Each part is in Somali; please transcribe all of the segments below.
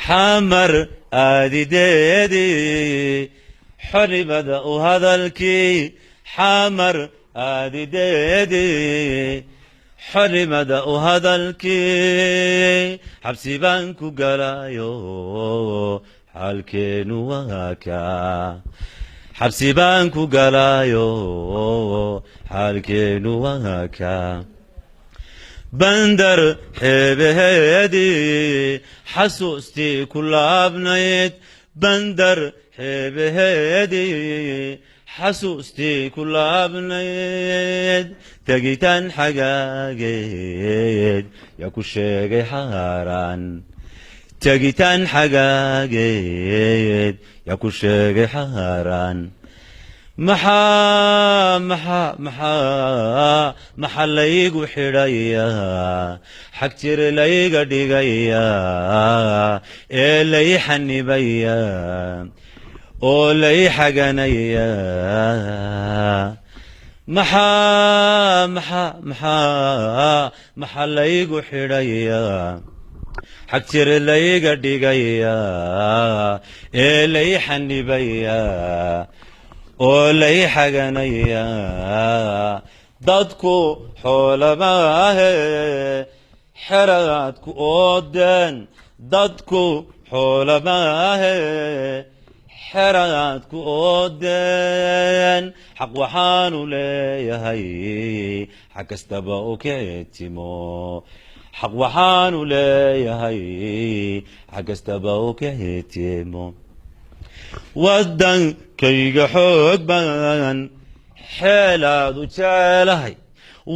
Xamar aadideedii, xornimada u hadalkii. Xamar aadideedii, xornimada u hadalkii, xabsi baan ku galayo, xaalkeenu waa kaa. Xabsi baan ku galayo, xaalkeenu waa kaa. Bandar xeebaheedii, xasuustii ku laabnayd. Bandar xeebaheedii, xasuustii ku laabnayd, tegitaan xagaageed yaa ku sheegay xaaraan? Tegitaan xagaageed yaa ku sheegay xaaraan? Maxaa, maxaa, maxaa, maxaa laygu xidhayaa, xag jir layga dhigayaa, ee lay xanibayaa oo lay xaganayaa? Maxaa, maxaa, maxaa, maxaa laygu xidhayaa, xag jir layga dhigayaa, ee lay xanibayaa oo lay xaganayaa? Dadku xoolamaahe, xeraad ku oodeen. Dadku xoolamaahe, xeraad ku oodeen. Xaq waxaanu leeyahay xag kastaba u kicitimo. Xaq waxaanu leeyahay xag kastaba u kicitimo. Waddankayga xoog badan xeelaad u jecelahay.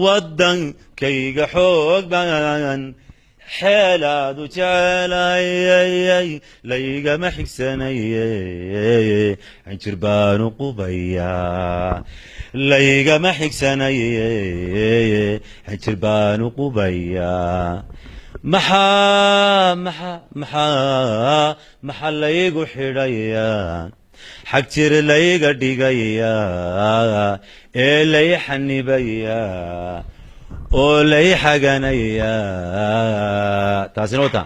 Waddankayga xoog badan xeelaad u jecelahay, laygama xigsanaye, xinjir baanu qubayaa. Laygama xigsanaye, xinjir baanu qubayaa. Maxaa, maxaa, maxaa, maxaa laygu xidhayaa, xag jir layga dhigayaa, ee lay xanibayaa oo lay xaganayaa? Taasina wata.